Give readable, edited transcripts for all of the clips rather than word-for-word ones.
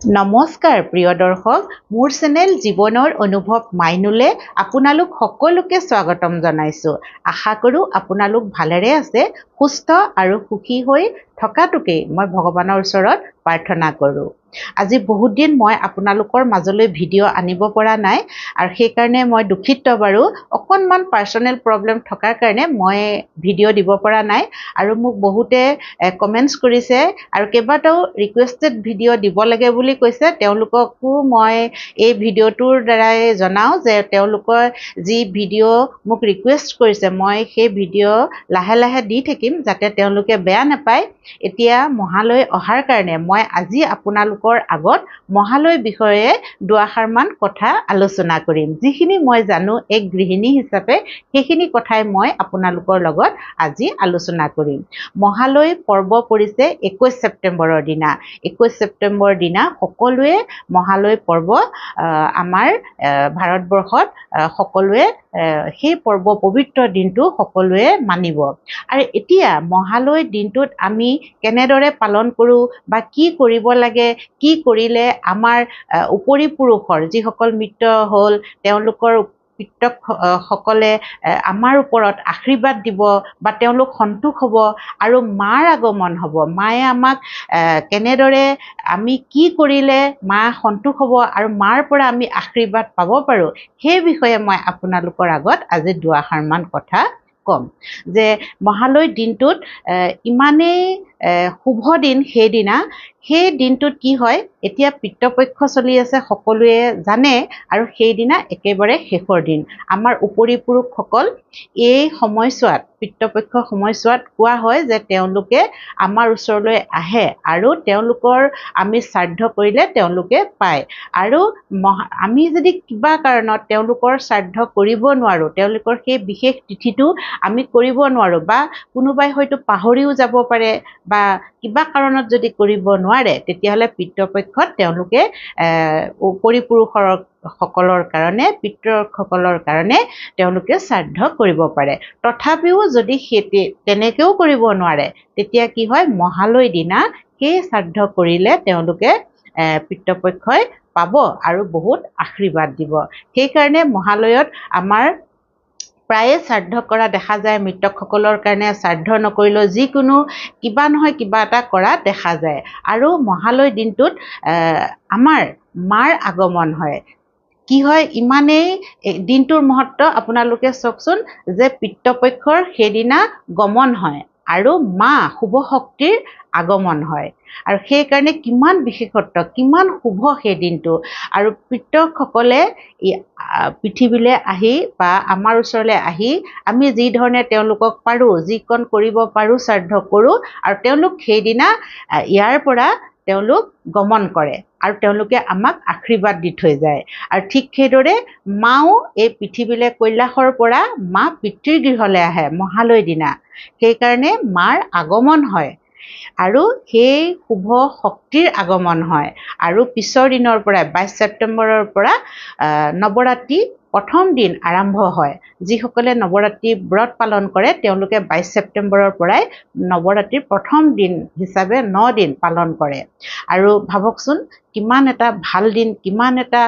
নমস্কাৰ প্ৰিয় দৰ্শক, মোৰ চেনেল জীৱনৰ অনুভৱ মাইনুলে আপোনালোক সকলোকে স্বাগতম জনাইছোঁ। আশা কৰোঁ আপোনালোক ভালেৰে আছে, সুস্থ আৰু সুখী হৈ থকাটোকেই মই ভগৱানৰ ওচৰত প্ৰাৰ্থনা কৰোঁ। আজি বহুত দিন মই আপোনালোকৰ মাজলৈ ভিডিঅ' আনিব পৰা নাই আৰু সেইকাৰণে মই দুখিত বাৰু। অকণমান পাৰ্চনেল প্ৰব্লেম থকাৰ কাৰণে মই ভিডিঅ' দিব পৰা নাই আৰু মোক বহুতে কমেণ্টছ কৰিছে আৰু কেইবাটাও ৰিকুৱেষ্টেড ভিডিঅ' দিব লাগে বুলি কৈছে। তেওঁলোককো মই এই ভিডিঅ'টোৰ দ্বাৰাই জনাওঁ যে তেওঁলোকৰ যি ভিডিঅ' মোক ৰিকুৱেষ্ট কৰিছে, মই সেই ভিডিঅ' লাহে লাহে দি থাকিম যাতে তেওঁলোকে বেয়া নাপায়। এতিয়া মহালয় অহাৰ কাৰণে মই আজি আপোনালোকৰ আগত মহালয় বিষয়ে দুআষাৰমান কথা আলোচনা কৰিম। যিখিনি মই জানো এক গৃহিণী হিচাপে, সেইখিনি কথাই মই আপোনালোকৰ লগত আজি আলোচনা কৰিম। মহালয় পৰ্ব পৰিছে 21 ছেপ্টেম্বৰৰ দিনা। 21 ছেপ্টেম্বৰৰ দিনা সকলোৱে মহালয় পৰ্ব, আমাৰ ভাৰতবৰ্ষত সকলোৱে সেই পৰ্ব পবিত্ৰ দিনটো সকলোৱে মানিব। আৰু এতিয়া মহালয় দিনটোত আমি কেনেদৰে পালন কৰোঁ বা কি কৰিব লাগে, কি কৰিলে আমাৰ উপৰি পুৰুষৰ যিসকল মৃত হ'ল তেওঁলোকৰ পিতৃসকলে আমাৰ ওপৰত আশীৰ্বাদ দিব বা তেওঁলোক সন্তোষ হ'ব আৰু মাৰ আগমন হ'ব, মায়ে আমাক কেনেদৰে, আমি কি কৰিলে মা সন্তোষ হ'ব আৰু মাৰ পৰা আমি আশীৰ্বাদ পাব পাৰোঁ, সেই বিষয়ে মই আপোনালোকৰ আগত আজি দুআষাৰমান কথা ক'ম। যে মহালয় দিনটোত ইমানেই শুভ দিন, সেইদিনা সেই দিনটোত কি হয়, এতিয়া পিতৃপক্ষ চলি আছে সকলোৱে জানে, আৰু সেইদিনা একেবাৰে শেষৰ দিন। আমাৰ উপৰি পুৰুষসকল এই সময়ছোৱাত, পিতৃপক্ষ সময়ছোৱাত কোৱা হয় যে তেওঁলোকে আমাৰ ওচৰলৈ আহে আৰু তেওঁলোকৰ আমি শ্ৰাদ্ধ কৰিলে তেওঁলোকে পায়। আৰু আমি যদি কিবা কাৰণত তেওঁলোকৰ শ্ৰাদ্ধ কৰিব নোৱাৰোঁ, তেওঁলোকৰ সেই বিশেষ তিথিটো আমি কৰিব নোৱাৰোঁ বা কোনোবাই হয়তো পাহৰিও যাব পাৰে বা কিবা কাৰণত যদি কৰিব নোৱাৰে, তেতিয়াহ'লে পিতৃপক্ষত তেওঁলোকে উপৰি পুৰুষৰ সকলৰ কাৰণে, পিতৃসকলৰ কাৰণে তেওঁলোকে শ্ৰাদ্ধ কৰিব পাৰে। তথাপিও যদি সেই তেনেকৈও কৰিব নোৱাৰে, তেতিয়া কি হয়, মহালয় দিনা সেই শ্ৰাদ্ধ কৰিলে তেওঁলোকে পিতৃপক্ষই পাব আৰু বহুত আশীৰ্বাদ দিব। সেইকাৰণে মহালয়ত আমাৰ প্ৰায়ে শ্ৰাদ্ধ কৰা দেখা যায়। মৃতকসকলৰ কাৰণে শ্ৰাদ্ধ নকৰিলেও যিকোনো কিবা নহয় কিবা এটা কৰা দেখা যায়। আৰু মহালয় দিনটোত আমাৰ মাৰ আগমন হয়। কি হয়, ইমানেই দিনটোৰ মহত্ব আপোনালোকে চাওকচোন যে পিতৃপক্ষৰ সেইদিনা গমন হয় আৰু মা শুভ শক্তিৰ আগমন হয়। আৰু সেইকাৰণে কিমান বিশেষত্ব, কিমান শুভ সেই দিনটো। আৰু পিতৃসকলে পৃথিৱীলৈ আহি বা আমাৰ ওচৰলৈ আহি আমি যি ধৰণে তেওঁলোকক পাৰোঁ, যিকণ কৰিব পাৰোঁ শ্ৰাদ্ধ কৰোঁ, আৰু তেওঁলোক সেইদিনা ইয়াৰ পৰা তেওঁলোক গমন কৰে আৰু তেওঁলোকে আমাক আশীৰ্বাদ দি থৈ যায়। আৰু ঠিক সেইদৰে মাও এই পৃথিৱীলৈ কৈলাসৰ পৰা মা পিতৃগৃহলৈ আহে মহালয় দিনা, সেইকাৰণে মাৰ আগমন হয় আৰু সেই শুভ শক্তিৰ আগমন হয়। আৰু পিছৰ দিনৰ পৰাই 22 ছেপ্টেম্বৰৰ পৰা নৱৰাত্ৰি প্ৰথম দিন আৰম্ভ হয়। যিসকলে নৱৰাত্ৰি ব্ৰত পালন কৰে তেওঁলোকে 22 ছেপ্টেম্বৰৰ পৰাই নৱৰাত্ৰিৰ প্ৰথম দিন হিচাপে 9 দিন পালন কৰে। আৰু ভাবকচোন কিমান এটা ভাল দিন, কিমান এটা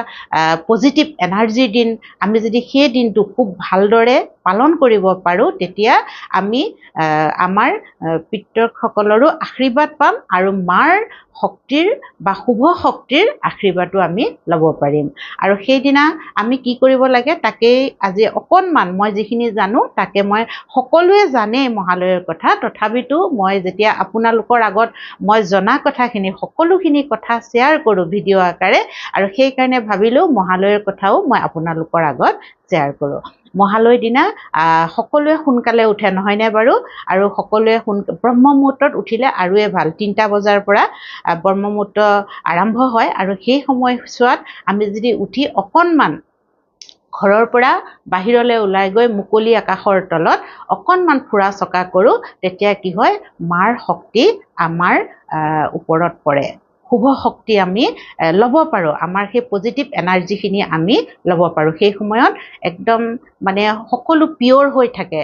পজিটিভ এনাৰ্জিৰ দিন। আমি যদি সেই দিনটো খুব ভালদৰে পালন কৰিব পাৰোঁ, তেতিয়া আমি আমাৰ পিতৃসকলৰো আশীৰ্বাদ পাম আৰু মাৰ শক্তিৰ বা শুভ শক্তিৰ আশীৰ্বাদো আমি ল'ব পাৰিম। আৰু সেইদিনা আমি কি কৰিব লাগে তাকেই আজি অকণমান মই যিখিনি জানো তাকে, মই সকলোৱে জানেই মহালয়ৰ কথা, তথাপিতো মই যেতিয়া আপোনালোকৰ আগত মই জনা কথাখিনি সকলোখিনি কথা শ্বেয়াৰ কৰোঁ ভিডিঅ' আকাৰে, আৰু সেইকাৰণে ভাবিলোঁ মহালয়ৰ কথাও মই আপোনালোকৰ আগত শ্বেয়াৰ কৰোঁ। মহালয় দিনা সকলোৱে সোনকালে উঠে নহয়নে বাৰু? আৰু সকলোৱে ব্ৰহ্ম মুহূৰ্তত উঠিলে আৰুৱে ভাল। 3টা বজাৰ পৰা ব্ৰহ্ম মুহূৰ্ত আৰম্ভ হয় আৰু সেই সময়ছোৱাত আমি যদি উঠি অকণমান ঘৰৰ পৰা বাহিৰলৈ ওলাই গৈ মুকলি আকাশৰ তলত অকণমান ফুৰা চকা কৰোঁ, তেতিয়া কি হয়, মাৰ শক্তি আমাৰ ওপৰত পৰে, শুভ শক্তি আমি ল'ব পাৰোঁ, আমাৰ সেই পজিটিভ এনাৰ্জিখিনি আমি ল'ব পাৰোঁ। সেই সময়ত একদম মানে সকলো পিয়'ৰ হৈ থাকে,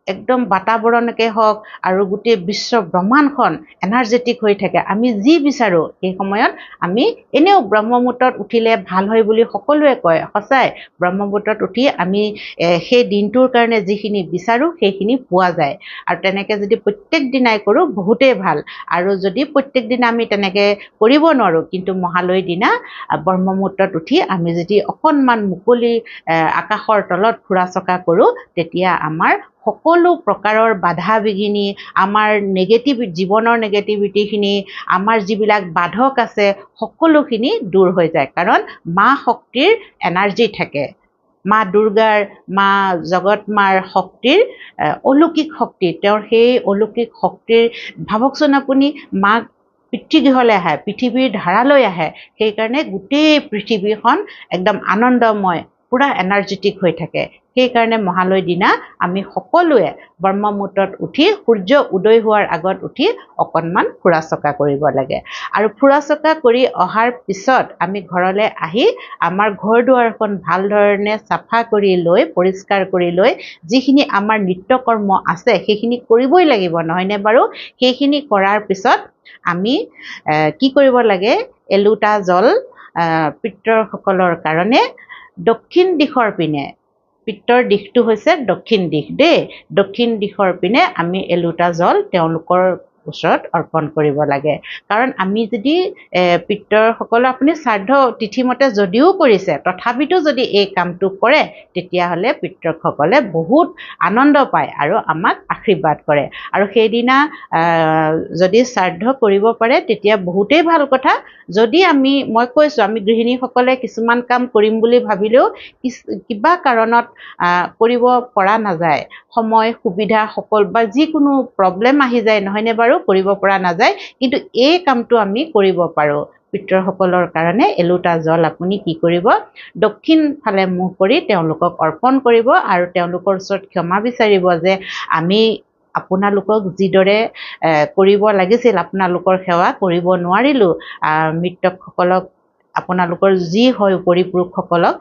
একদম বাতাবৰণকে হওক আৰু গোটেই বিশ্ব ব্ৰহ্মাণ্ডখন এনাৰ্জেটিক হৈ থাকে। আমি যি বিচাৰোঁ সেই সময়ত আমি এনেও ব্ৰহ্মমুহূৰ্তত উঠিলে ভাল হয় বুলি সকলোৱে কয়। সঁচাই ব্ৰহ্মমুহূৰ্তত উঠি আমি সেই দিনটোৰ কাৰণে যিখিনি বিচাৰোঁ সেইখিনি পোৱা যায়। আৰু তেনেকৈ যদি প্ৰত্যেক দিনাই কৰোঁ বহুতেই ভাল। আৰু যদি প্ৰত্যেক দিনা আমি তেনেকৈ কৰিব নোৱাৰোঁ, কিন্তু মহালয়ৰ দিনা ব্ৰহ্মমুহূৰ্তত উঠি আমি যদি অকণমান মুকলি আকাশৰ তলত ফুৰা চকা কৰোঁ, তেতিয়া আমাৰ সকলো প্ৰকাৰৰ বাধা বিঘিনি, আমাৰ নেগেটিভ জীৱনৰ নেগেটিভিটিখিনি, আমাৰ যিবিলাক বাধক আছে সকলোখিনি দূৰ হৈ যায়। কাৰণ মা শক্তিৰ এনাৰ্জি থাকে, মা দুৰ্গাৰ, মা জগত মাৰ শক্তিৰ অলৌকিক শক্তি, তেওঁৰ সেই অলৌকিক শক্তিৰ ভাবকচোন আপুনি, মাক পিতৃগৃহলৈ আহে, পৃথিৱীৰ ধাৰালৈ আহে, সেইকাৰণে গোটেই পৃথিৱীখন একদম আনন্দময়, পূৰা এনাৰ্জেটিক হৈ থাকে। সেইকাৰণে মহালয়ৰ দিনা আমি সকলোৱে ব্ৰহ্মমুহূৰ্তত উঠি সূৰ্য উদয় হোৱাৰ আগত উঠি অকণমান ফুৰা চকা কৰিব লাগে। আৰু ফুৰা চকা কৰি অহাৰ পিছত আমি ঘৰলৈ আহি আমাৰ ঘৰ দুৱাৰখন ভাল ধৰণে চাফা কৰি লৈ, পৰিষ্কাৰ কৰি লৈ যিখিনি আমাৰ নিত্যকৰ্ম আছে সেইখিনি কৰিবই লাগিব, নহয়নে বাৰু? সেইখিনি কৰাৰ পিছত আমি কি কৰিব লাগে, এলোটা জল পিতৃসকলৰ কাৰণে দক্ষিণ দিশৰ পিনে, পিত্ৰৰ দিশটো হৈছে দক্ষিণ দিশ দেই, দক্ষিণ দিশৰ পিনে আমি এলোটা জল তেওঁলোকৰ ওচৰত অৰ্পণ কৰিব লাগে। কাৰণ আমি যদি পিতৃসকলৰ আপুনি শ্ৰাদ্ধ তিথিমতে যদিও কৰিছে, তথাপিতো যদি এই কামটো কৰে, তেতিয়াহ'লে পিতৃসকলে বহুত আনন্দ পায় আৰু আমাক আশীৰ্বাদ কৰে। আৰু সেইদিনা যদি শ্ৰাদ্ধ কৰিব পাৰে তেতিয়া বহুতেই ভাল কথা। যদি আমি, মই কৈছোঁ, আমি গৃহিণীসকলে কিছুমান কাম কৰিম বুলি ভাবিলেও কিবা কাৰণত কৰিব পৰা নাযায়, সময় সুবিধা সকলো বা যিকোনো প্ৰব্লেম আহি যায়, নহয়নে বাৰু? কৰিব পৰা নাযায়, কিন্তু এই কামটো আমি কৰিব পাৰোঁ। পিতৃসকলৰ কাৰণে এলোটা জল আপুনি কি কৰিব, দক্ষিণ ফালে মুখ কৰি তেওঁলোকক অৰ্পণ কৰিব আৰু তেওঁলোকৰ ওচৰত ক্ষমা বিচাৰিব যে আমি আপোনালোকক যিদৰে কৰিব লাগিছিল আপোনালোকৰ সেৱা কৰিব নোৱাৰিলোঁ, মৃতকসকলক আপোনালোকৰ যি হয় উপৰিপুৰুষসকলক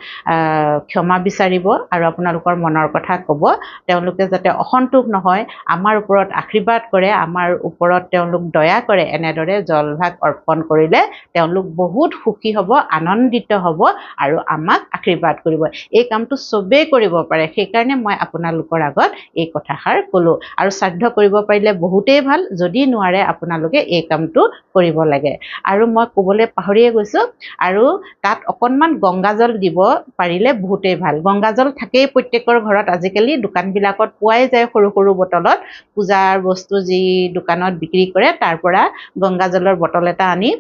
ক্ষমা বিচাৰিব আৰু আপোনালোকৰ মনৰ কথা ক'ব, তেওঁলোকে যাতে অসন্তোষ নহয়, আমাৰ ওপৰত আশীৰ্বাদ কৰে, আমাৰ ওপৰত তেওঁলোক দয়া কৰে। এনেদৰে জলভাগ অৰ্পণ কৰিলে তেওঁলোক বহুত সুখী হ'ব, আনন্দিত হ'ব আৰু আমাক আশীৰ্বাদ কৰিব। এই কামটো চবেই কৰিব পাৰে, সেইকাৰণে মই আপোনালোকৰ আগত এই কথাষাৰ ক'লোঁ। আৰু শ্ৰাদ্ধ কৰিব পাৰিলে বহুতেই ভাল, যদি নোৱাৰে আপোনালোকে এই কামটো কৰিব লাগে। আৰু মই ক'বলৈ পাহৰিয়ে গৈছোঁ, আৰু তাত অকণমান গংগাজল দিব পাৰিলে বহুতেই ভাল। গংগাজল থাকেই প্ৰত্যেকৰ ঘৰত, আজিকালি দোকানবিলাকত পোৱাই যায় সৰু সৰু বটলত, পূজাৰ বস্তু যি দোকানত বিক্ৰী কৰে তাৰ পৰা গংগাজলৰ বটল এটা আনি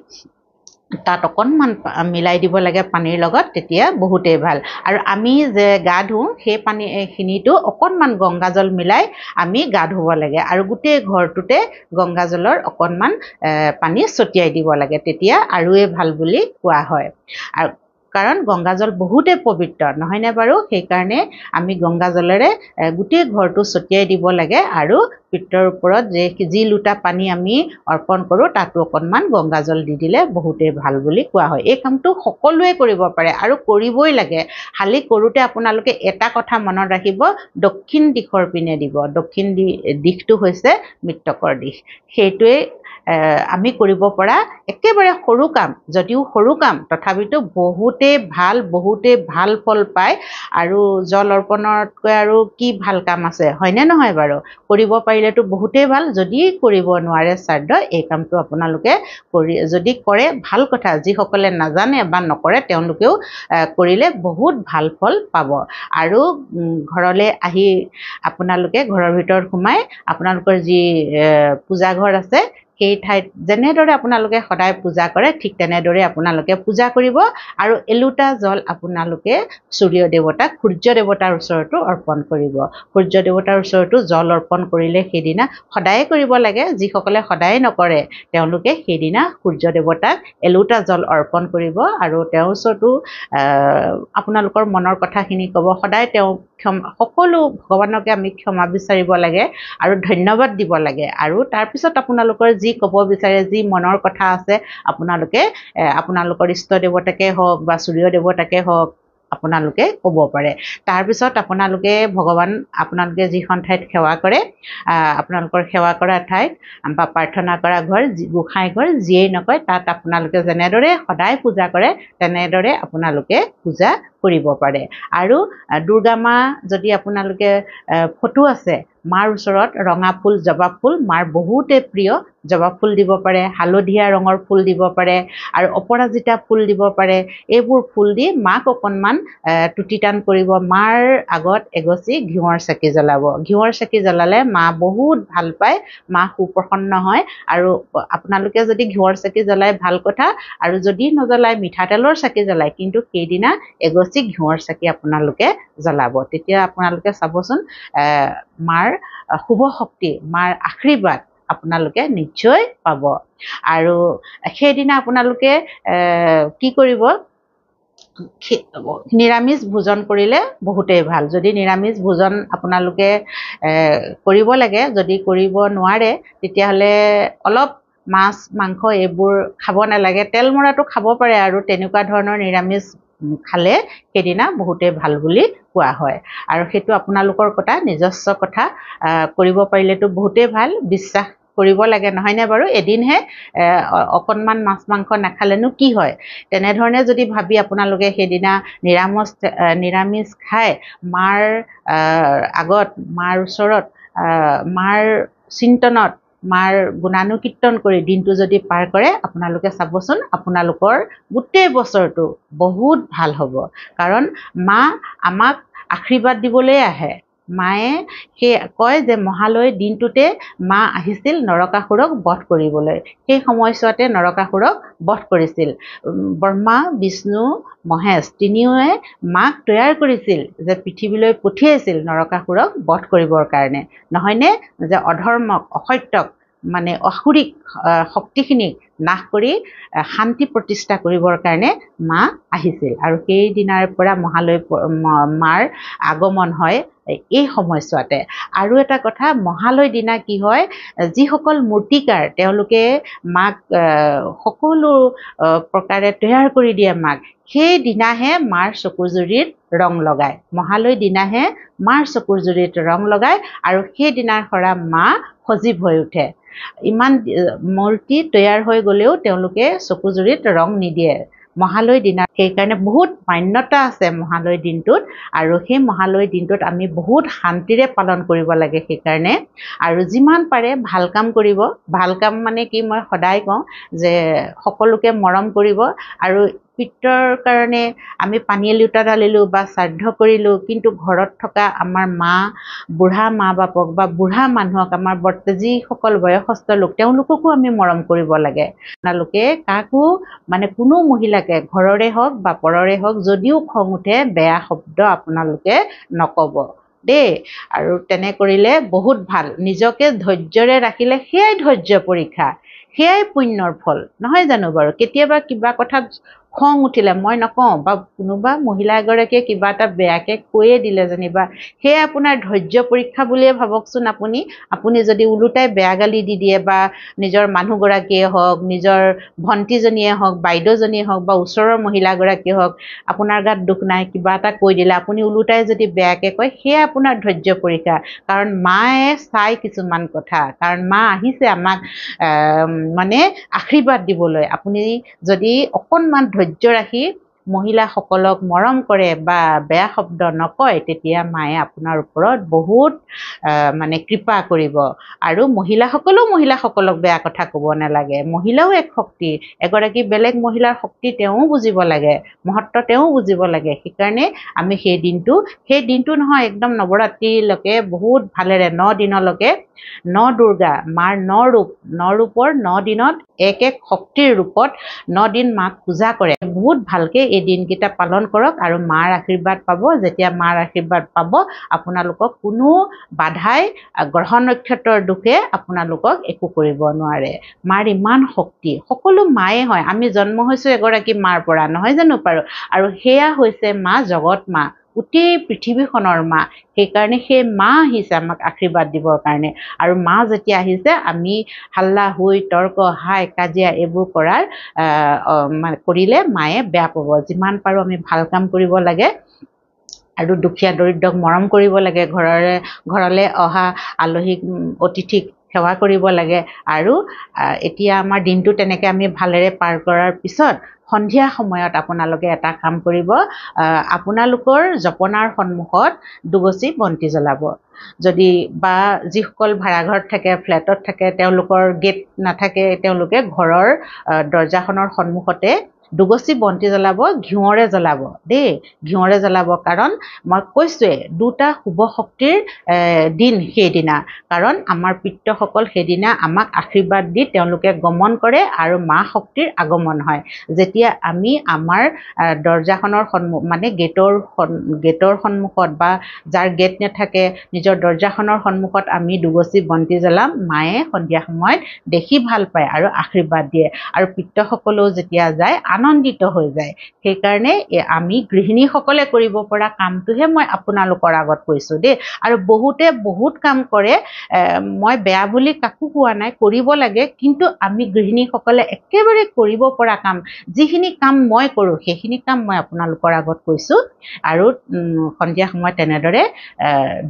তাত অকণমান মিলাই দিব লাগে পানীৰ লগত, তেতিয়া বহুতেই ভাল। আৰু আমি যে গা ধুওঁ সেই পানীখিনিতো অকণমান গংগাজল মিলাই আমি গা ধুব লাগে আৰু গোটেই ঘৰটোতে গংগাজলৰ অকণমান পানী ছটিয়াই দিব লাগে, তেতিয়া আৰুৱে ভাল বুলি কোৱা হয়। আৰু কাৰণ গংগাজল বহুতেই পবিত্ৰ, নহয়নে বাৰু? সেইকাৰণে আমি গংগাজলেৰে গোটেই ঘৰটো ছটিয়াই দিব লাগে আৰু পিত্ৰৰ ওপৰত যি লোটা পানী আমি অৰ্পণ কৰোঁ তাতো অকণমান গংগাজল দি দিলে বহুতেই ভাল বুলি কোৱা হয়। এই কামটো সকলোৱে কৰিব পাৰে আৰু কৰিবই লাগে। খালি কৰোঁতে আপোনালোকে এটা কথা মনত ৰাখিব, দক্ষিণ দিশৰ পিনে দিব। দক্ষিণ দিশটো হৈছে মৃতকৰ দিশ। সেইটোৱেই আমি কৰিব পৰা একেবাৰে সৰু কাম, যদিও সৰু কাম তথাপিতো বহুতেই ভাল, বহুতেই ভাল ফল পায়। আৰু জল অৰ্পণতকৈ আৰু কি ভাল কাম আছে, হয়নে নহয় বাৰু? কৰিব পাৰিলেতো বহুতেই ভাল, যদি কৰিব নোৱাৰে শ্ৰাদ্ধ, এই কামটো আপোনালোকে কৰি যদি কৰে ভাল কথা। যিসকলে নাজানে বা নকৰে তেওঁলোকেও কৰিলে বহুত ভাল ফল পাব। আৰু ঘৰলৈ আহি আপোনালোকে ঘৰৰ ভিতৰত সোমাই আপোনালোকৰ যি পূজাঘৰ আছে সেই ঠাইত যেনেদৰে আপোনালোকে সদায় পূজা কৰে ঠিক তেনেদৰে আপোনালোকে পূজা কৰিব। আৰু এলোটা জল আপোনালোকে সূৰ্য দেৱতাক, সূৰ্য দেৱতাৰ ওচৰতো অৰ্পণ কৰিব। সূৰ্য দেৱতাৰ ওচৰতো জল অৰ্পণ কৰিলে সেইদিনা সদায়ে কৰিব লাগে, যিসকলে সদায় নকৰে তেওঁলোকে সেইদিনা সূৰ্য দেৱতাক এলোটা জল অৰ্পণ কৰিব আৰু তেওঁৰ ওচৰতো আপোনালোকৰ মনৰ কথাখিনি ক'ব। সদায় তেওঁ ক্ষমা, সকলো ভগৱানকে আমি ক্ষমা বিচাৰিব লাগে আৰু ধন্যবাদ দিব লাগে। আৰু তাৰপিছত আপোনালোকৰ যি ক'ব বিচাৰে, যি মনৰ কথা আছে, আপোনালোকে আপোনালোকৰ ইষ্ট দেৱতাকে হওক বা সূৰ্য দেৱতাকে হওক, আপোনালোকে ক'ব পাৰে। তাৰপিছত আপোনালোকে ভগৱান, আপোনালোকে যিখন ঠাইত সেৱা কৰে, আপোনালোকৰ সেৱা কৰা ঠাইত বা প্ৰাৰ্থনা কৰা ঘৰ, গোঁসাই ঘৰ, যিয়েই নকয়, তাত আপোনালোকে যেনেদৰে সদায় পূজা কৰে তেনেদৰে আপোনালোকে পূজা কৰিব পাৰে। আৰু দুৰ্গা মা যদি আপোনালোকে ফটো আছে, মাৰ ওচৰত ৰঙা ফুল, জবা ফুল মাৰ বহুতে প্ৰিয়, জবা ফুল দিব পাৰে, হালধীয়া ৰঙৰ ফুল দিব পাৰে আৰু অপৰাজিতা ফুল দিব পাৰে। এইবোৰ ফুল দি মাক অকণমান তুতি-টান কৰিব, মাৰ আগত এগছি ঘিউৰ চাকি জ্বলাব। ঘিউৰ চাকি জ্বলালে মা বহুত ভাল পায়, মা সুপ্ৰসন্ন হয়। আৰু আপোনালোকে যদি ঘিউৰ চাকি জ্বলায় ভাল কথা, আৰু যদি নজ্বলায় মিঠাতেলৰ চাকি জ্বলায়, কিন্তু সেইদিনা এগছি ঘিউৰ চাকি আপোনালোকে জ্বলাব। তেতিয়া আপোনালোকে চাবচোন মাৰ শুভ শক্তি, মাৰ আশীৰ্বাদ আপোনালোকে নিশ্চয় পাব। আৰু সেইদিনা আপোনালোকে কি কৰিব, নিৰামিষ ভোজন কৰিলে বহুতেই ভাল। যদি নিৰামিষ ভোজন আপোনালোকে কৰিব লাগে, যদি কৰিব নোৱাৰে তেতিয়াহ'লে অলপ মাছ মাংস এইবোৰ খাব নালাগে, তেল মৰাটো খাব পাৰে আৰু তেনেকুৱা ধৰণৰ নিৰামিষ খালে সেইদিনা বহুতেই ভাল বুলি কোৱা হয়। আৰু সেইটো আপোনালোকৰ কথা, নিজস্ব কথা, কৰিব পাৰিলেতো বহুতেই ভাল, বিশ্বাস কৰিব লাগে নহয়নে বাৰু? এদিনহে অকণমান মাছ মাংস নাখালেনো কি হয়? তেনেধৰণে যদি ভাবি আপোনালোকে সেইদিনা নিৰামিষ খাই মাৰ আগত, মাৰ ওচৰত, মাৰ চিন্তনত, মাৰ গুণানুকীৰ্তন কৰি দিনটো যদি পাৰ কৰে, আপোনালোকে চাবচোন আপোনালোকৰ গোটেই বছৰটো বহুত ভাল হ'ব। কাৰণ মা আমাক আশীৰ্বাদ দিবলৈ আহে। মায়ে সেই কয় যে মহালয় দিনটোতে মা আহিছিল নৰকাসুৰক বধ কৰিবলৈ। সেই সময়ছোৱাতে নৰকাসুৰক বধ কৰিছিল। ব্ৰহ্মা, বিষ্ণু, মহেশ তিনিওৱে মাক তৈয়াৰ কৰিছিল যে পৃথিৱীলৈ পঠিয়াইছিল নৰকাসুৰক বধ কৰিবৰ কাৰণে, নহয়নে? যে অধৰ্মক, অসত্যক, মানে আসুৰিক শক্তিখিনিক নাশ কৰি শান্তি প্ৰতিষ্ঠা কৰিবৰ কাৰণে মা আহিছিল। আৰু সেইদিনাৰ পৰা মহালয় মাৰ আগমন হয় এই সময়ছোৱাতে। আৰু এটা কথা, মহালয় দিনা কি হয়, যিসকল মূৰ্তিকাৰ তেওঁলোকে মাক সকলো প্ৰকাৰে তৈয়াৰ কৰি দিয়ে মাক, সেইদিনাহে মাৰ চকুযুৰিত ৰং লগায়। মহালয় দিনাহে মাৰ চকুযুৰিত ৰং লগায় আৰু সেইদিনাৰ পৰা মা সজীৱ হৈ উঠে। ইমান মূৰ্তি তৈয়াৰ হৈ গ'লেও তেওঁলোকে চকুযুৰিত ৰং নিদিয়ে মহালয় দিনা। সেইকাৰণে বহুত মান্যতা আছে মহালয় দিনটোত। আৰু সেই মহালয় দিনটোত আমি বহুত শান্তিৰে পালন কৰিব লাগে সেইকাৰণে। আৰু যিমান পাৰে ভাল কাম কৰিব। ভাল কাম মানে কি, মই সদায় কওঁ যে সকলোকে মৰম কৰিব। আৰু পিত্ৰৰ কাৰণে আমি পানী এলোটা ঢালিলোঁ বা শ্ৰাদ্ধ কৰিলোঁ, কিন্তু ঘৰত থকা আমাৰ মা, বুঢ়া মা বাপক বা বুঢ়া মানুহক, আমাৰ যিসকল বয়সস্থ লোক, তেওঁলোককো আমি মৰম কৰিব লাগে। আপোনালোকে কাকো মানে কোনো মহিলাকে, ঘৰৰে হওক বা পৰৰে হওক, যদিও খং উঠে বেয়া শব্দ আপোনালোকে নক'ব দেই। আৰু তেনে কৰিলে বহুত ভাল। নিজকে ধৈৰ্যৰে ৰাখিলে সেয়াই ধৈৰ্য পৰীক্ষা, সেয়াই পুণ্যৰ ফল, নহয় জানো বাৰু? কেতিয়াবা কিবা কথাত খং উঠিলে মই নকওঁ, বা কোনোবা মহিলা এগৰাকীয়ে কিবা এটা বেয়াকৈ কৈয়ে দিলে যেনিবা, সেয়া আপোনাৰ ধৈৰ্য পৰীক্ষা বুলিয়ে ভাবকচোন। আপুনি যদি ওলোটাই বেয়া গালি দি দিয়ে, বা নিজৰ মানুহগৰাকীয়ে হওক, নিজৰ ভণ্টিজনীয়ে হওক, বাইদেউজনীয়ে হওক, বা ওচৰৰ মহিলাগৰাকীয়ে হওক, আপোনাৰ গাত দুখ নাই, কিবা এটা কৈ দিলে আপুনি ওলোটাই যদি বেয়াকৈ কয়, সেয়া আপোনাৰ ধৈৰ্য পৰীক্ষা। কাৰণ মায়ে চাই কিছুমান কথা, কাৰণ মা আহিছে আমাক মানে আশীৰ্বাদ দিবলৈ। আপুনি যদি অকণমান ধৈৰ্য ৰাখি মহিলাসকলক মৰম কৰে বা বেয়া শব্দ নকয়, তেতিয়া মায়ে আপোনাৰ ওপৰত বহুত মানে কৃপা কৰিব। আৰু মহিলাসকলেও মহিলাসকলক বেয়া কথা ক'ব নালাগে। মহিলাও এক শক্তি, এগৰাকী বেলেগ মহিলাৰ শক্তি তেওঁও বুজিব লাগে, মহত্ব তেওঁও বুজিব লাগে। সেইকাৰণে আমি সেই দিনটো নহয়, একদম নৱৰাত্ৰিলৈকে বহুত ভালেৰে ন দিনলৈকে ন দুৰ্গা মাৰ ন ৰূপ, ন ৰূপৰ ন দিনত এক এক শক্তিৰ ৰূপত ন দিন মাক পূজা কৰে। বহুত ভালকৈ এই দিনকেইটা পালন কৰক আৰু মাৰ আশীৰ্বাদ পাব। যেতিয়া মাৰ আশীৰ্বাদ পাব, আপোনালোকক কোনো বাধাই, গ্ৰহ নক্ষত্ৰৰ দোষে আপোনালোকক একো কৰিব নোৱাৰে। মাৰ ইমান শক্তি, সকলো মায়ে হয়। আমি জন্ম হৈছোঁ এগৰাকী মাৰ পৰা, নহয় জানো পাৰোঁ? আৰু সেয়া হৈছে মা, জগত মা, গোটেই পৃথিৱীখনৰ মা। সেইকাৰণে সেই মা আহিছে আমাক আশীৰ্বাদ দিবৰ কাৰণে। আৰু মা যেতিয়া আহিছে, আমি হাল্লা হৈ তৰ্ক হাই কাজিয়া এইবোৰ কৰাৰ কৰিলে মায়ে বেয়া পাব। যিমান পাৰোঁ আমি ভাল কাম কৰিব লাগে আৰু দুখীয়া দৰিদ্ৰক মৰম কৰিব লাগে, ঘৰলৈ অহা আলহীক অতিথিক সেৱা কৰিব লাগে। আৰু এতিয়া আমাৰ দিনটো তেনেকৈ আমি ভালেৰে পাৰ কৰাৰ পিছত সন্ধিয়া সময়ত আপোনালোকে এটা কাম কৰিব, আপোনালোকৰ জপনাৰ সন্মুখত দুগছি বন্তি জ্বলাব। যদি বা যিসকল ভাড়াঘৰত থাকে, ফ্লেটত থাকে, তেওঁলোকৰ গেট নাথাকে, তেওঁলোকে ঘৰৰ দৰ্জাখনৰ সন্মুখতে দুগছি বন্তি জ্বলাব, ঘিউৰে জ্বলাব দেই, ঘিউৰে জ্বলাব। কাৰণ মই কৈছোঁৱেই দুটা শুভ শক্তিৰ দিন সেইদিনা। কাৰণ আমাৰ পিতৃসকল সেইদিনা আমাক আশীৰ্বাদ দি তেওঁলোকে গমন কৰে আৰু মা শক্তিৰ আগমন হয়। যেতিয়া আমি আমাৰ দৰ্জাখনৰ সন্মুখ মানে গেটৰ সন্মুখত বা যাৰ গেট নাথাকে নিজৰ দৰ্জাখনৰ সন্মুখত আমি দুগছি বন্তি জ্বলাম, মায়ে সন্ধিয়া সময়ত দেখি ভাল পায় আৰু আশীৰ্বাদ দিয়ে। আৰু পিতৃসকলেও যেতিয়া যায় আনন্দিত হৈ যায়। সেইকাৰণে আমি গৃহিণীসকলে কৰিব পৰা কামটোহে মই আপোনালোকৰ আগত কৈছোঁ দেই। আৰু বহুতে বহুত কাম কৰে, মই বেয়া বুলি কাকো কোৱা নাই, কৰিব লাগে। কিন্তু আমি গৃহিণীসকলে একেবাৰে কৰিব পৰা কাম, যিখিনি কাম মই কৰোঁ সেইখিনি কাম মই আপোনালোকৰ আগত কৈছোঁ। আৰু সন্ধিয়া সময়ত তেনেদৰে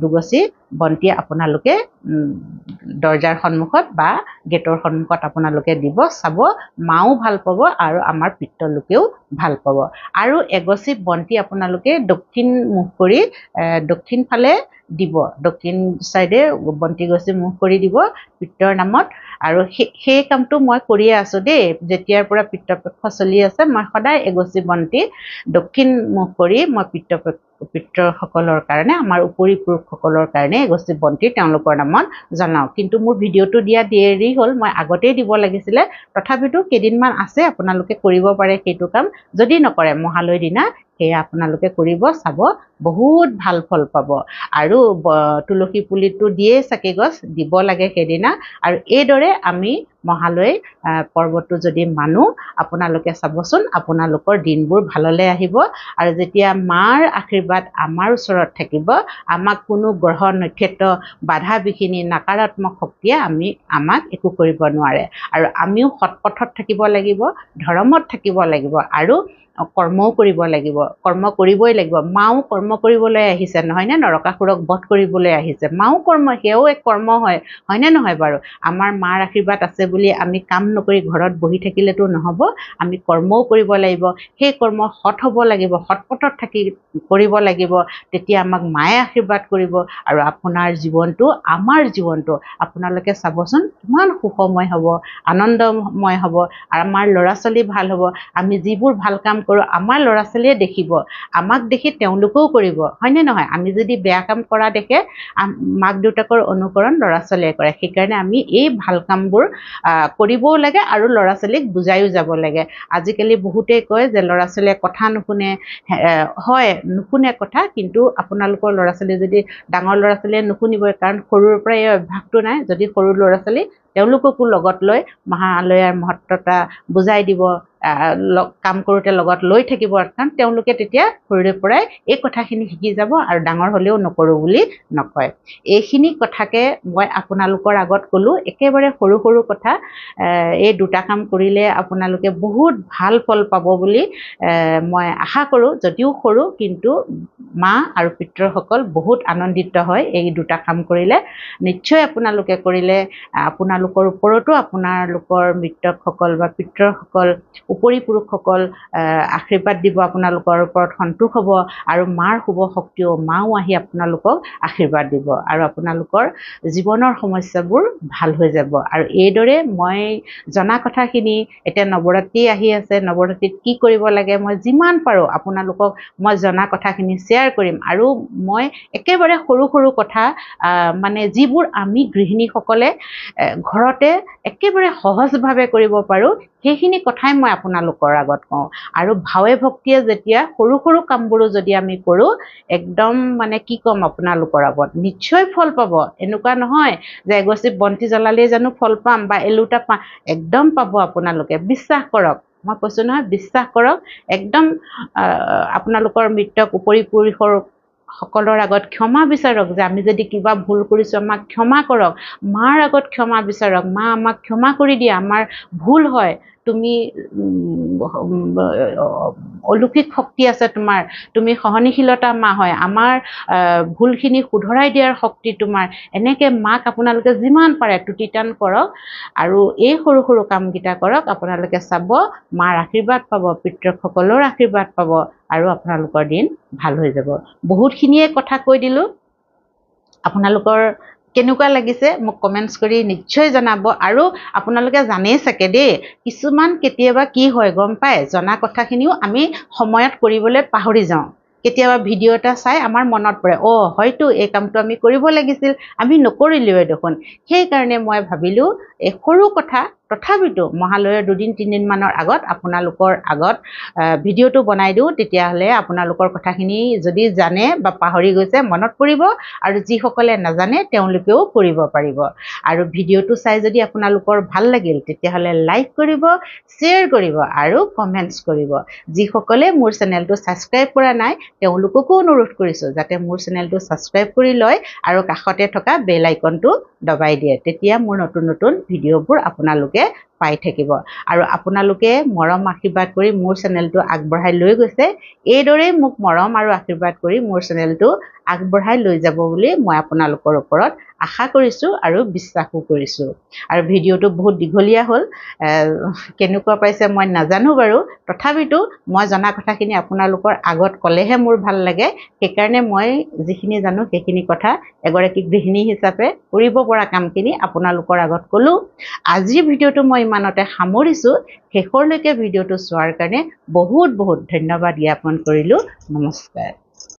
দুগছি বন্তি আপোনালোকে দৰ্জাৰ সন্মুখত বা গেটৰ সন্মুখত আপোনালোকে দিব, চাব মাও ভাল পাব আৰু আমাৰ পিতৃলোকেও ভাল পাব। আৰু এগছি বন্তি আপোনালোকে দক্ষিণ মুখ কৰি দক্ষিণ ফালে দিব, দক্ষিণ চাইডে বন্তি গছি মুখ কৰি দিব পিতৃৰ নামত। আৰু সেই কামটো মই কৰিয়ে আছোঁ দেই, যেতিয়াৰ পৰা পিতৃপক্ষ চলি আছে মই সদায় এগছি বন্তি দক্ষিণ মুখ কৰি মই পিতৃসকলৰ কাৰণে, আমাৰ উপৰি পুৰুষসকলৰ কাৰণে এগছি বন্তি তেওঁলোকৰ নামত জ্বলাওঁ। কিন্তু মোৰ ভিডিঅ'টো দিয়া দেৰি হ'ল, মই আগতেই দিব লাগিছিলে। তথাপিতো কেইদিনমান আছে, আপোনালোকে কৰিব পাৰে সেইটো কাম। যদি নকৰে মহালয়ৰ দিনা সেয়া আপোনালোকে কৰিব, চাব বহুত ভাল ফল পাব। আৰু তুলসী পুলিটো দিয়ে চাকি গছ দিব লাগে সেইদিনা। আৰু এইদৰে আমি মহালয় পৰ্বটো যদি মানো, আপোনালোকে চাবচোন আপোনালোকৰ দিনবোৰ ভাললৈ আহিব। আৰু যেতিয়া মাৰ আশীৰ্বাদ আমাৰ ওচৰত থাকিব, আমাক কোনো গ্ৰহ নক্ষত্ৰ বাধা বিঘিনি নকাৰাত্মক শক্তিয়ে আমাক একো কৰিব নোৱাৰে। আৰু আমিও সৎ পথত থাকিব লাগিব, ধৰ্মত থাকিব লাগিব আৰু কৰ্মও কৰিব লাগিব। কৰ্ম কৰিবই লাগিব। মাও কৰ্ম কৰিবলৈ আহিছে নহয়নে? নৰকাসুৰক বধ কৰিবলৈ আহিছে। মাও কৰ্ম, সেয়াও এক কৰ্ম হয়, হয়নে নহয় বাৰু? আমাৰ মাৰ আশীৰ্বাদ আছে বুলি আমি কাম নকৰি ঘৰত বহি থাকিলেতো নহ'ব, আমি কৰ্মও কৰিব লাগিব। সেই কৰ্ম সৎ হ'ব লাগিব, সৎ পথত থাকি কৰিব লাগিব। তেতিয়া আমাক মায়ে আশীৰ্বাদ কৰিব আৰু আপোনাৰ জীৱনটো, আমাৰ জীৱনটো আপোনালোকে চাবচোন কিমান সুখময় হ'ব, আনন্দময় হ'ব। আমাৰ ল'ৰা ছোৱালী ভাল হ'ব। আমি যিবোৰ ভাল কাম কৰোঁ আমাৰ ল'ৰা ছোৱালীয়ে দেখিব, আমাক দেখি তেওঁলোকেও কৰিব, হয়নে নহয়? আমি যদি বেয়া কাম কৰা দেখে, মাক দেউতাকৰ অনুকৰণ ল'ৰা ছোৱালীয়ে কৰে। সেইকাৰণে আমি এই ভাল কামবোৰ কৰিবও লাগে আৰু ল'ৰা ছোৱালীক বুজায়ো যাব লাগে। আজিকালি বহুতেই কয় যে ল'ৰা ছোৱালীয়ে কথা নুশুনে। হয়, নুশুনে কথা, কিন্তু আপোনালোকৰ ল'ৰা ছোৱালী যদি ডাঙৰ ল'ৰা ছোৱালীয়ে নুশুনিবই, কাৰণ সৰুৰ পৰাই এই অভ্যাসটো নাই। যদি সৰু ল'ৰা ছোৱালী, তেওঁলোককো লগত লৈ মহালয়াৰ মহত্বতা বুজাই দিব, কাম কৰোঁতে লগত লৈ থাকিব। কাৰণ তেওঁলোকে তেতিয়া সৰুৰে পৰাই এই কথাখিনি শিকি যাব আৰু ডাঙৰ হ'লেও নকৰোঁ বুলি নকয়। এইখিনি কথাকে মই আপোনালোকৰ আগত ক'লোঁ, একেবাৰে সৰু সৰু কথা। এই দুটা কাম কৰিলে আপোনালোকে বহুত ভাল ফল পাব বুলি মই আশা কৰোঁ। যদিও সৰু, কিন্তু মা আৰু পিতৃসকল বহুত আনন্দিত হয় এই দুটা কাম কৰিলে। নিশ্চয় আপোনালোকে কৰিলে আপোনালোকৰ ওপৰতো আপোনালোকৰ মৃতকসকল বা পিতৃসকল, উপৰি পুৰুষসকল আশীৰ্বাদ দিব, আপোনালোকৰ ওপৰত সন্তোষ হ'ব আৰু মাৰ শুভ শক্তিও, মাও আহি আপোনালোকক আশীৰ্বাদ দিব আৰু আপোনালোকৰ জীৱনৰ সমস্যাবোৰ ভাল হৈ যাব। আৰু এইদৰে মই জনা কথাখিনি, এতিয়া নৱৰাত্ৰি আহি আছে, নৱৰাত্ৰিত কি কৰিব লাগে মই যিমান পাৰোঁ আপোনালোকক মই জনা কথাখিনি শ্বেয়াৰ কৰিম। আৰু মই একেবাৰে সৰু সৰু কথা, মানে যিবোৰ আমি গৃহিণীসকলে ঘৰতে একেবাৰে সহজভাৱে কৰিব পাৰোঁ, সেইখিনি কথাই মই আপোনালোকৰ আগত কওঁ। আৰু ভাৱে ভক্তিয়ে যেতিয়া সৰু সৰু কামবোৰো যদি আমি কৰোঁ, একদম মানে কি ক'ম আপোনালোকৰ আগত, নিশ্চয় ফল পাব। এনেকুৱা নহয় যে এগছি বন্তি জ্বলালেই জানো ফল পাম বা এলোটা পাম, একদম পাব আপোনালোকে। বিশ্বাস কৰক, মই কৈছোঁ নহয়, বিশ্বাস কৰক। একদম আপোনালোকৰ মৃতক উপৰি পুৰুষৰ সকলৰ আগত ক্ষমা বিচাৰক যে আমি যদি কিবা ভুল কৰিছোঁ আমাক ক্ষমা কৰক। মাৰ আগত ক্ষমা বিচাৰক, মা আমাক ক্ষমা কৰি দিয়া, আমাৰ ভুল হয়, তুমি অলৌকিক শক্তি আছে তোমাৰ, তুমি সহনশীলতা মা হয়, আমাৰ ভুলখিনি শুধৰাই দিয়াৰ শক্তি তোমাৰ। এনেকৈ মাক আপোনালোকে যিমান পাৰে তুতি-টান কৰক আৰু এই সৰু সৰু কামকেইটা কৰক। আপোনালোকে চাব মাৰ আশীৰ্বাদ পাব, পিতৃসকলৰ আশীৰ্বাদ পাব আৰু আপোনালোকৰ দিন ভাল হৈ যাব। বহুতখিনিয়ে কথা কৈ দিলোঁ, আপোনালোকৰ কেনেকুৱা লাগিছে মোক কমেণ্টছ কৰি নিশ্চয় জনাব। আৰু আপোনালোকে জানেই চাগে দেই, কিছুমান কেতিয়াবা কি হয় গম পায়, জনা কথাখিনিও আমি সময়ত কৰিবলৈ পাহৰি যাওঁ। কেতিয়াবা ভিডিঅ' এটা চাই আমাৰ মনত পৰে, অ' হয়তো এই কামটো আমি কৰিব লাগিছিল, আমি নকৰিলোৱে দেখোন। সেইকাৰণে মই ভাবিলোঁ এই সৰু কথা, তথাপিতো মহালয়ৰ দুদিন তিনিদিনমানৰ আগত আপোনালোকৰ আগত ভিডিঅ'টো বনাই দিওঁ, তেতিয়াহ'লে আপোনালোকৰ কথাখিনি যদি জানে বা পাহৰি গৈছে মনত পৰিব, আৰু যিসকলে নাজানে তেওঁলোকেও কৰিব পাৰিব। আৰু ভিডিঅ'টো চাই যদি আপোনালোকৰ ভাল লাগিল তেতিয়াহ'লে লাইক কৰিব, শ্বেয়াৰ কৰিব আৰু কমেণ্টছ কৰিব। যিসকলে মোৰ চেনেলটো ছাবস্ক্ৰাইব কৰা নাই তেওঁলোককো অনুৰোধ কৰিছোঁ যাতে মোৰ চেনেলটো ছাবস্ক্ৰাইব কৰি লয় আৰু কাষতে থকা বেল আইকনটো দবাই দিয়ে, তেতিয়া মোৰ নতুন নতুন ভিডিঅ'বোৰ আপোনালোকে পাই থাকিব। আৰু আপোনালোকে মৰম আশীৰ্বাদ কৰি মোৰ চেনেলটো আগবঢ়াই লৈ গৈছে, এইদৰেই মোক মৰম আৰু আশীৰ্বাদ কৰি মোৰ চেনেলটো আগবঢ়াই লৈ যাব বুলি মই আপোনালোকৰ ওপৰত আশা কৰিছোঁ আৰু বিশ্বাসো কৰিছোঁ। আৰু ভিডিঅ'টো বহুত দীঘলীয়া হ'ল, কেনেকুৱা পাইছে মই নাজানো বাৰু, তথাপিতো মই জনা কথাখিনি আপোনালোকৰ আগত ক'লেহে মোৰ ভাল লাগে। সেইকাৰণে মই যিখিনি জানো সেইখিনি কথা এগৰাকী গৃহিণী হিচাপে কৰিব পৰা কামখিনি আপোনালোকৰ আগত ক'লোঁ। আজিৰ ভিডিঅ'টো মই ইমানতে সামৰিছোঁ। শেষৰলৈকে ভিডিঅ'টো চোৱাৰ কাৰণে বহুত বহুত ধন্যবাদ জ্ঞাপন কৰিলোঁ। নমস্কাৰ।